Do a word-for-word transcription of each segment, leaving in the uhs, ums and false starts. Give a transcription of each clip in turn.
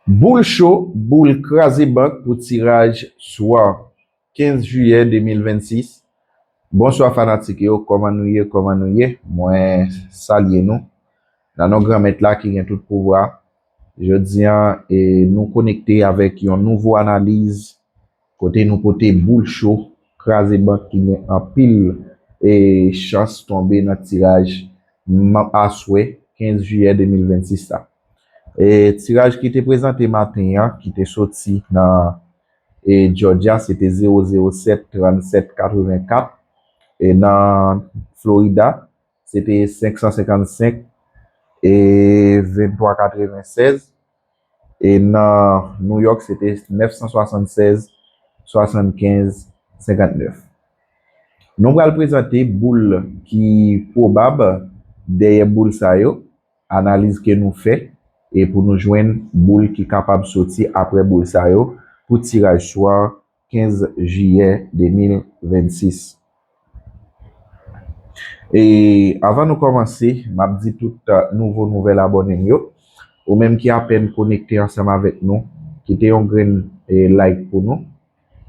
Boul cho, boul kraze bank pou tiraj swa kenz jiyè de mil vennsis. Bonswa fanatik yo, kòman nou ye, kòman nou ye? Mwen salye nou nan non Granmèt la ki gen tout pouvwa. Jodi a, e, nou konekte avèk yon nouvo analiz kote nou pote boul cho, kraze bank ki gen anpil, e, chans tonbe nan tiraj aswè kenz jiyè de mil vennsis la. E, tiraj ki te prezante maten an, ki te soti nan, e, Georgia, se te zewo zewo sèt trannsèt katrevenkat. E nan Florida, se te senk san senkannsenk e venntwa katrevensèz. E nan New York, se te nèf san swasannsèz swasannkenz senkantnèf. Nou pral prezante boul ki pwobab dèyè boul sa yo, analiz ke nou fè, e pou nou jwenn boul ki kapab soti apre boul sa yo pou tiraj swa kenz jiyè de mil vennsis. E avan nou kòmanse, m ap di tout, uh, nouvo nouvèl abòne m yo, ou menm ki apèn konekte ansanm avèk nou, kite yon grenn, e, like pou nou,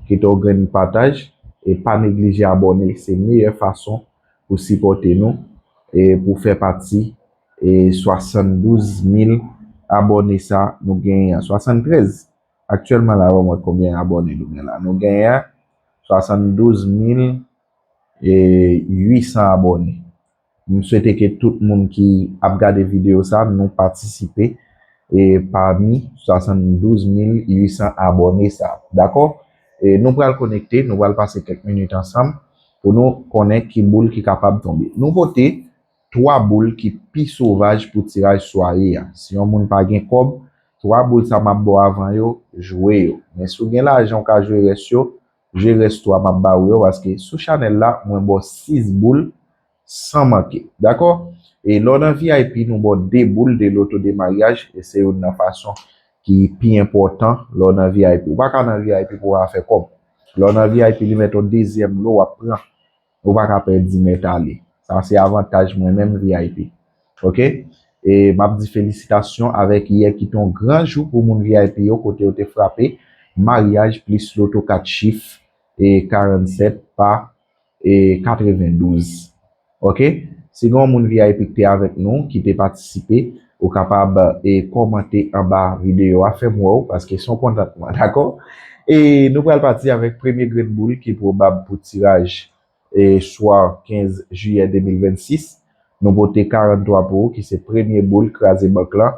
kite yon grenn pataj, e pa neglije abòne. Se meyè fason pou sipòte nou, e pou fè pati, e swasanndouz mil abòne sa nou genyen an. Swasanntrèz. Aktyèlman la, ban m wè konbyen abòne nou gen la. Nou genyen swasanndouz mil uitsan abòne. M swete ke tout moun ki ap gade videyo sa, nou patisipe, e, pami swasanndouz mil uitsan abòne sa. Dakò? E nou pral konekte, nou pral pase kèk minit ansanm pou nou konnen ki boul ki kapab tonbe. Nou pote twa boul ki pi sovaj pou tiraj sware a. Si yon moun pa gen kòb, twa boul sa m ap ba w avan yo, jwe yo. Men si w gen lajan, w ka jwe rès yo, jwe rès twa m ap ba w yo, paske sou chanèl la, mwen ba w sis boul san manke. Dakò? E lè w nan V I P, nou ba w de boul de loto de maryaj, e se youn nan fason ki pi enpòtan lè w nan V I P. Ou pa ka nan V I P pou w pa fè kòb. Lè w nan V I P, li mèt yon dezyèm lo w ap pran. Ou pa ka pèdi nèt ale. Sa se avantaj mwen menm V I P. Oke? E m ap di felisitasyon avèk yè ki te yon gran jou pou moun V I P yo kote yo te frape maryaj plis loto kat chif e karannsèt pa e katrevendouz. Oke? Si gen yon moun V I P ki te avèk nou, ki te patisipe, ou kapab e kòmante anba videyo a, fè m wè w, paske se yon kontantman, dakò? E nou pral pati avèk premye grenn boul ki pwobab pou tiraj e swa kenz jiyè de mil vennsis. Nou pote karanntwa pou ou, ki se premye boul kraze bank lan.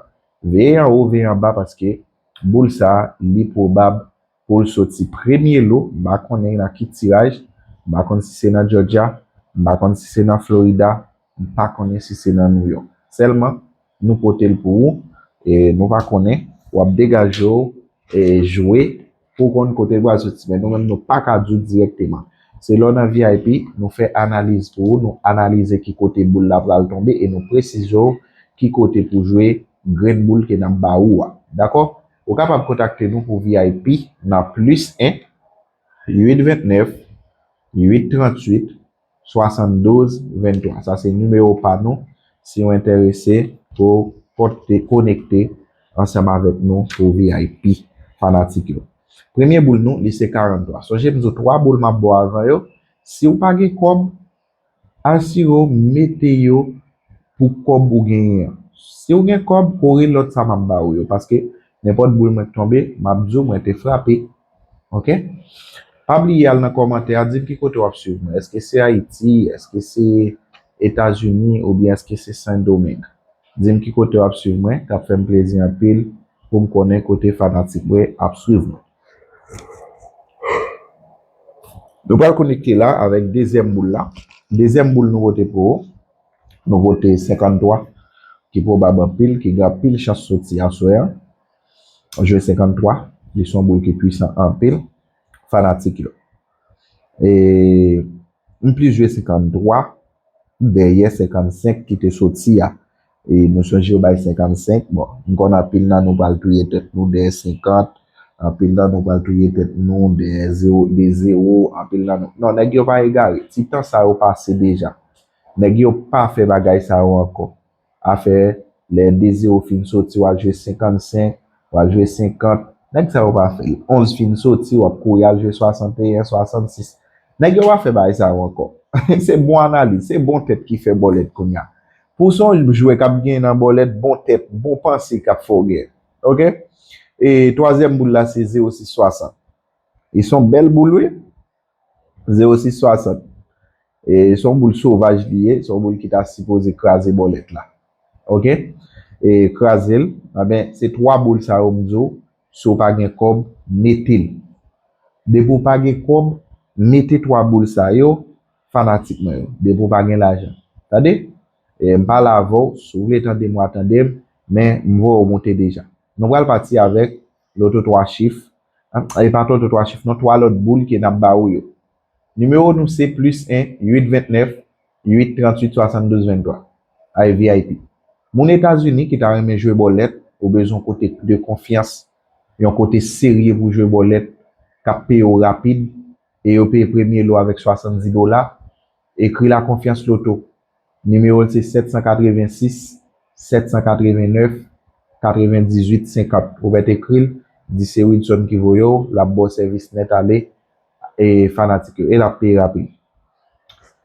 Veye anwo, veye anba, paske boul sa a, li pwobab pou l soti premye lo. M pa konnen nan ki tiraj, m pa konn si se nan Georgia, m pa konn si se nan Florida, m pa konnen si se nan New York. Sèlman, nou pote l pou ou, e nou pa konnen, w ap degaje w, e jwe pou w konn kote l pral soti. Men nou menm, nou pa ka di w dirèkteman. Se lè w nan V I P, nou fè analiz pou ou, nou analize ki kote boul la pral tonbe e nou presize w ki kote pou jwe grenn boul ke n ap ba ou a. Dakò? Ou kapab kontakte nou pou V I P nan plis en, uit ventnèf, uit tranntuit, swasanndouz venntwa. Sa se nimewo pa nou. Si w enterese pou w konekte ansanm avèk nou pou V I P fanatik yo. Premye boul nou, li se karanntwa. Sonje m di w twa boul m ap ba w avan yo. Si w pa gen kòb, asire w mete yo pou kòb ou genyen an. Si w gen kòb, kore lòt sa m ap ba ou yo, paske nenpòt boul mwen k tonbe, m ap di w mwen te frape. Oke? Pa bliye al nan kòmantè a, di m ki kote w ap swiv mwen. Èske se Ayiti? Èske se Etazini? Oubyen èske se Sendomeng? Di m ki kote w ap swiv mwen, t ap fè m plezi anpil pou m konnen kote fanatik mwen ap swiv mwen. Nou pral konekte la avèk dezyèm boul la. Dezyèm boul nou pote pou ou, nou pote senkanntwa, ki pwobab anpil, ki gen anpil chans soti aswè an. Jwe senkanntwa, li se yon boul ki pwisan anpil, fanatik yo. E m plis jwe senkanntwa dèyè senkannsenk ki te soti a. E nou sonje yo bay senkannsenk. Bon, m konn anpil nan nou pral touye tèt nou dèyè senkant, anpil nan nou pral touye tèt nou dèyè zewo, de zewo, anpil nan nou. Non, nèg yo pa egare. Ti tan sa yo pase deja. Nèg yo pa fè bagay sa yo ankò. Afè lè de zewo fin soti, w al jwe senkannsenk, W al jwe senkant. Nèg sa yo pa fè l. Onz fin soti, w ap kouri al jwe swasanteyen, swasannsis. Nèg yo pa fè bagay sa yo ankò. Se bon analiz, se bon tèt ki fè bòlèt kounye a. Pou se yon jwè k ap gen nan bòlèt, bon tèt, bon panse k ap fè w gen. Oke? E twazyèm boul la, se zewo sis swasant. E se yon bèl boul, wi. Zewo sis swasant. E se yon boul sovaj li ye, se yon boul ki ta sipoze kraze bòlèt la. Oke? E kraze l, anben, se twa boul sa yo m di w, si w pa gen kòb, mete l. Depi w pa gen kòb, mete twa boul sa yo, fanatik mwen yo. Depi w pa gen lajan. Tande? E m pale avè w, si w vle tande m, w a tande m, men m voye w monte deja. Nou pral pati avèk loto twa chif. E pa loto twa chif, non, twa lòt boul ke n ap ba ou yo. Nimewo nou se plis en, uit vennèf, uit tranntuit, swasanndouz venntwa. Ay V I P. Moun Etazini ki ta renmen jwe bòlèt, ou bezwen kote de konfyans, yon kote serye pou jwe bòlèt, k ap peye w rapid, e yo peye premye lo avèk swasanndis dola, ekri La Confiance Lotto. Nimewo l se sèt san katrevensis, sèt san katrevennèf, katrevendizuit, senkant. Ou mèt ekri l, di se Wilson ki voye w, l ap ba w sèvis nèt ale, e fanatik yo, e l ap peye rapid.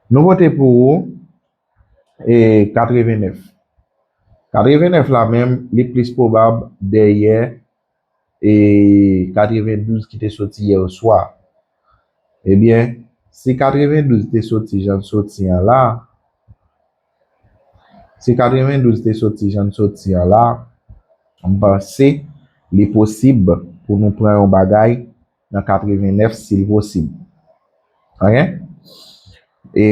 Nou pote pou ou, e katrevennèf. Katrevennèf la menm, li plis pwobab dèyè e katrevendouz ki te soti yè swa. Ebyen, si katrevendouz te soti jan l soti an la, si katrevendouz te soti jan l soti an la, m panse li posib pou nou pran yon bagay nan katrevennèf si l posib. Oke? E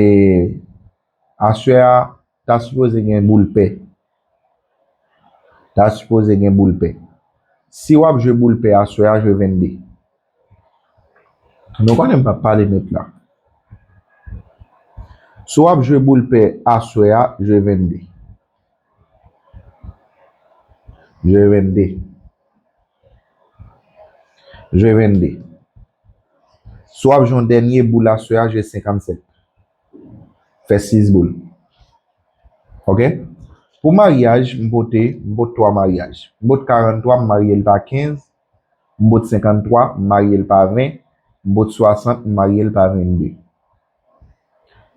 aswè a, ta sipoze gen boul pè. Ta sipoze gen boul pè. Si w ap jwe boul pè aswè a, jwe vennde. Nou konnen m p ap pale nèt la. Si w ap jwe boul pè aswè a, jwe vennde. Jwe vennde. Jwe vennde. Si w ap jwe yon dènye boul aswè a, jwe senkannsèt. Fè sis boul. Oke? Pou maryaj, m pote, m pot twa maryaj. M pot karanntwa, m marye l pa kenz. M pot senkanntwa, m marye l pa ven. M pot swasant, m marye l pa vennde.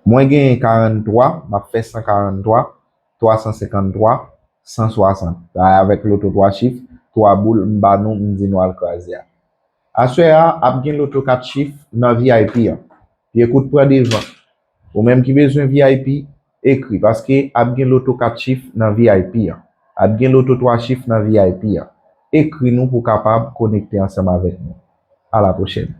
Mwen genyen karanntwa, m ap fè san karanntwa, twa san senkanntwa, san swasant. Sa avèk loto twa chif, twa boul, m ba nou, m di nou al kraze a. Aswè a, ap gen loto kat chif nan V I P an. Pye kout pran devan. Ou menm ki bezwen V I P, ekri, paske ap gen loto kat chif nan V I P an. Ap gen loto twa chif nan V I P an. Ekri nou pou w kapab konekte ansanm avèk nou. A la pwochèn.